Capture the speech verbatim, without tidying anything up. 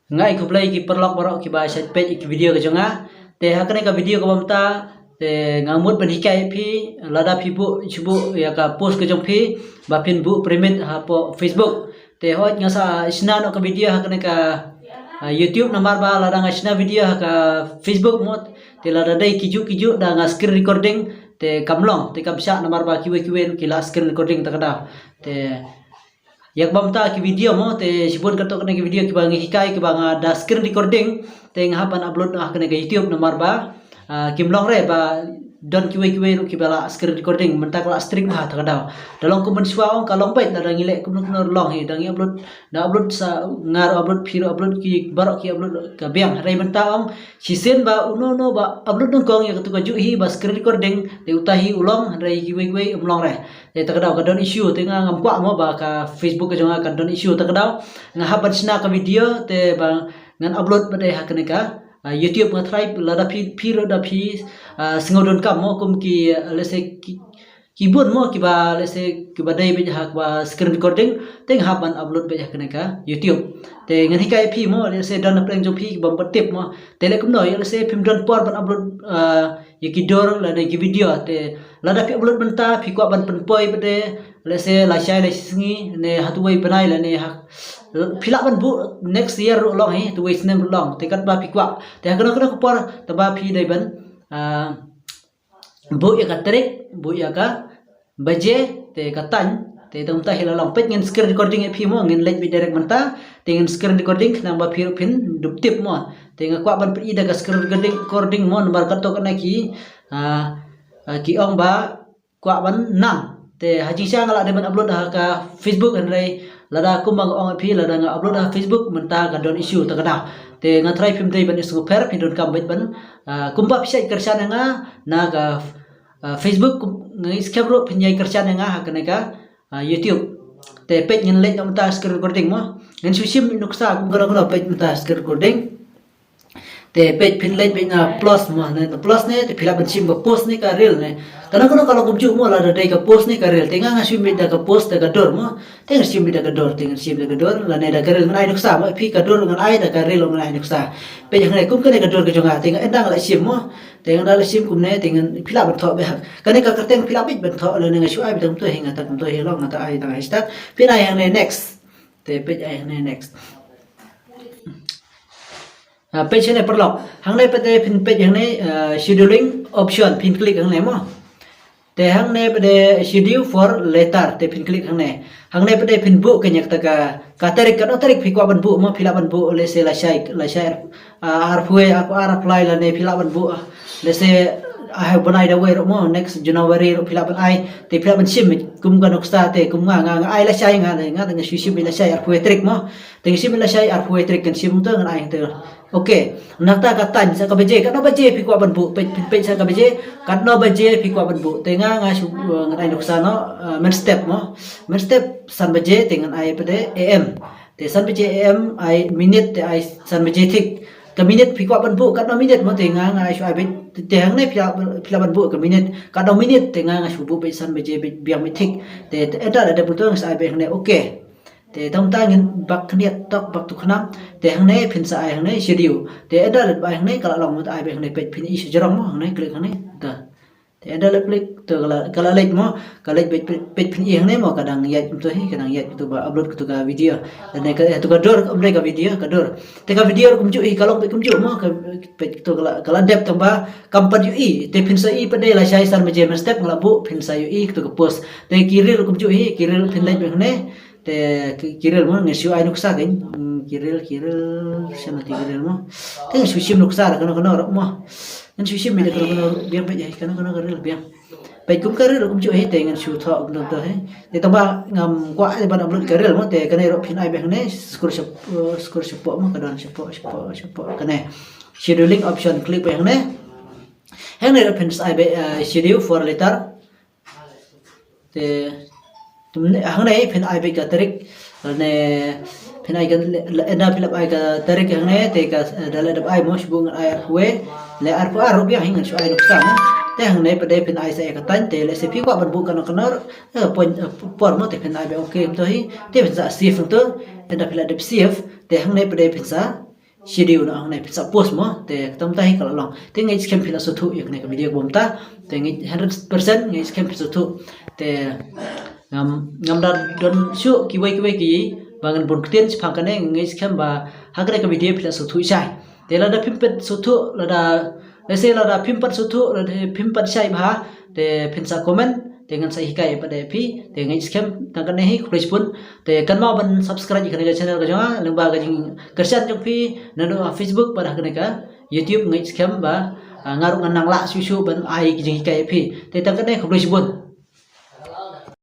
Nga ai khublei ki paralok baroh kiba shait peit ïa ki video ka jong nga. Te ha kane ka video kaba mynta te nga mut ban hikai ïa phi, lada phi buh shu buh ïa ka post ka jong phi ba phin buh permit hapoh Facebook. Te hooid nga sa shna noh ka video ha kane ka, ah, YouTube, namar ba lada nga shna video ha ka Facebook mo, te lada dei kijuh kijuh da nga screen recording te kam long, te kam shah, namar ba kiwei kiwei ruh ki la screen recording ta ka daw. Te ïa kaba mynta ki video mo, te shibun katto katne ki video kiba ngi hikai kiba nga da screen recording te nga hap ban upload ha kane ka YouTube, namar ba, ah, kim long re ba don kiwei kiwei ruh kiba la screen recording, mynta ka la strict bha ta ka daw. Da long kum mynshuwa ong ka long beit, lada ngi leh kumno kumno ruh long hi, da ngi upload, da upload sa nga ruh upload, phi ruh upload, ki baroh ki upload ka biang. Hynrei mynta ong shisien ba uno uno ba upload nyngkong ïa katu kajuh hi ba screen recording, te uta hi u long, hynrei kiwei kiwei um long re. Te ta ka daw ka don issue, te nga ngam kwah mo ba ka Facebook ka jong nga kan don issue ta ka daw. Nga hap ban shna ka video te ba ngan upload pat de ha kane ka, ah, YouTube. Nga try lada phi, phi ruh da phi, ah, sngew donkam mo kum ki, ah, let's say ki, ki bun mo kiba, let's say kiba dei beit ha kaba screen recording, te nga hap ban upload beit ha kane ka YouTube. Te ngan hikai phi mo, let's say don na pdeng jong phi kiba bym pat tip mo. Te leh kumno, let's say phim don por ban upload, ah, ïa ki dur lane ki video, te lada phi upload mynta phi kwah ban pynpoi pat de, let's say lashai lashisngi ne ha tuwei bnai lane ha, phi lah ban buh next year ruh long hi, tuwei snem ruh long, te katba phi kwah. Te ha kano kano ka por taba phi dei ban, ah, buh ïa ka tarik, buh ïa ka baje, te ka time, te tang mynta hi la long. Peit ngin screen recording ïa phi mo, ngin leit beit direct mynta, te ngin screen recording khnang ba phi ruh phin dup tip mo. Te nga kwah ban pyni da ka screen recording, recording mo, namar katto katne ki, ah, ah, ki ong ba kwah ban nang. Te ha jingshisha nga la dei ban upload ha ka Facebook, hynrei lada kumba nga ong ïa phi, lada nga upload ha Facebook mynta ka don issue ta ka daw. Te nga try phim dei ban ïasngewpher, phi donkam beit ban, ah, kumba phi shait kyrshan ïa nga na ka, ah, Facebook, kum, nga ngeit skhem ruh phin ïai kyrshan ïa nga ha kane ka, ah, YouTube. Te peit ngin leit noh mynta screen recording mo. Ngin shu shim nuksa kum kano kano, peit mynta screen recording. Te peit phin leit beit na plus mo, na plus ne, te phi lah ban shim ka post ne ka reel ne. Kano kano ka long kumjuh mo, lada dei ka post ne ka reel. Te nga nga shim beit da ka post da ka dur mo. Te nga shim beit da ka dur, te nga shim da ka dur, lane da ka reel, ngan ai nuksa mo, phi ka dur ngan ai, da ka reel ngan ai nuksa. Peit hangne kum kane ka dur ka jong nga, te nga ynda nga la shim mo. Te nga da la shim kumne, te ngan, phi lah ban thoh beit ha kane ka kyrteng, phi lah beit ban thoh, lane nga shu ai beit kumto hi, nga ta kumto hi long, nga ta ai tang hashtag. Phin ai hangne next. Te peit ai hangne next. Ah, peit hangne paralok. Hangne pat de phin peit hangne, ah, scheduling option, phin click hangne mo. Te hangne pat de schedule for later, te phin click hangne. Hangne pat de phin buh kane kata ka, ka tarik, kano tarik phi kwah ban buh mo, phi lah ban buh, let's say lashai, lashai, ah, arphew, arphew ar, arphew lai lane phi lah ban buh, ah, let's say, ah, ha bnai da wei ruh mo, next January ruh phi lah ban ai, te phi lah ban shim kum ka nuksa, te kum nga, nga, nga ai lashai, nga, nga, nga shu shim lashai arphew tarik mo. Te nga shim lashai arphew tarik, kan shim to ngan ai to. Okay. Nangta ka time, sa ka baje, katno baje phi kwah ban buh, peit, peit sa ka baje, katno baje phi kwah ban buh. Te nga, nga shu, uh, ngan ai nuksa noh, uh, mynstep mo. Mynstep san baje, te ngan ai pat de A M. Te san baje A M ai minit, te ai san baje thik. Ka minit phi kwah ban buh katno minit mo, te nga, nga shu ai beit, te hangne phi lah, phi lah ban buh ka minit. Katno minit, te nga, nga shu buh beit san baje beit, biang beit thik. Te, te enter da dep to, nga sa ai beit hangne okay. Te tang ta ngin bak khniat tok bak tu khnam. Te hangne phin sa ai hangne schedule. Te enter da dep ai hangne ka la long mo, te ai beit hangne, peit phin i sha jrong mo, hangne click hangne. Ta. Te enter leh click to ka la, ka la leit mo, ka leit peit, peit, peit phin i hangne mo, ka dang ïaid kumto hi, ka dang ïaid kumto ba upload kumto ka video. Lane ka, eh, to ka dur, ym dei ka video, ka dur. Te ka video kumjuh hi, ka long peit kumjuh mo, ka peit to ka la, ka la dep tang ba kam pat ïohi. Te phin sa i pat de lashai san baje mynstep nga la buh, phin sa ïohi kumto ka post. Te ki reel kumjuh hi, ki reel phin leit beit hangne. Te ki, ki reel mo, ngan shu ai nuksa kein. Hmm, ki reel, ki reel, shano te ki reel mo. Te ngan shu shim nuksa da kano kano ruh mo. Ngan shu shim beit da kano kano ruh, biang beit, eh, kano kano ka reel biang. Peit kum ka reel kumjuh hi, te ngan shu thoh kumto hi. Te tang ba ngam kwah ban upload ka reel mo, te kane ruh phin ai beit hangne, scroll shap-, uh, scroll shapoh mo, ka don shapoh, shapoh, shapoh, kane. Scheduling option, click beit hangne. Hangne ruh phin sa ai beit, uh, schedule for later. Te, te hangne phin ai beit ka tarik, ne phin ai ka, le, le, ynda phi la ai ka tarik hangne, te ka, eh, da la dep ai mo, shu buh ngan ai arphew, le arphew ar ruh biang hi, ngan shu ai nuksa mo. Te hangne pat de phin ai sa ïa ka time, te lehse phi kwah ban buh kano kano, eh, point, eh, por mo, te phin ai beit okay to hi, te phin sa save to, ynda phi la dep save, Te hangne pat de phin sa share noh, hangne phin sa post mo. Te kata mynta hi ka la long. Te nga ngeit skhem phi la sngewthuh ïa kane ka video kaba mynta. Te nga ngeit hundred percent nga ngeit skhem phi sngewthuh. Te ngam ngam da don shuh kiwei kiwei ki ba ngan bun ktien shaphang kane, nga ngeit skhem ba ha kane ka video phi la sngewthuh shai. Te lada phim pat sngewthuh, lada lehse lada phim pat sngewthuh, lada phim pat shai bha, te phin sa comment, te ngan sa hikai pat de phi. Te nga ngeit skhem tang kane hi, khublei shibun. Te kynmaw ban subscribe ïa kane ka channel ka jong nga, lyngba ka jingkyrshan jong phi naduh ha Facebook bad ha kane ka YouTube, nga ngeit skhem ba ah, nga ruh ngan nang lah shuh shuh ban ai ki jinghikai ïa phi. Te tang kane, khublei shibun.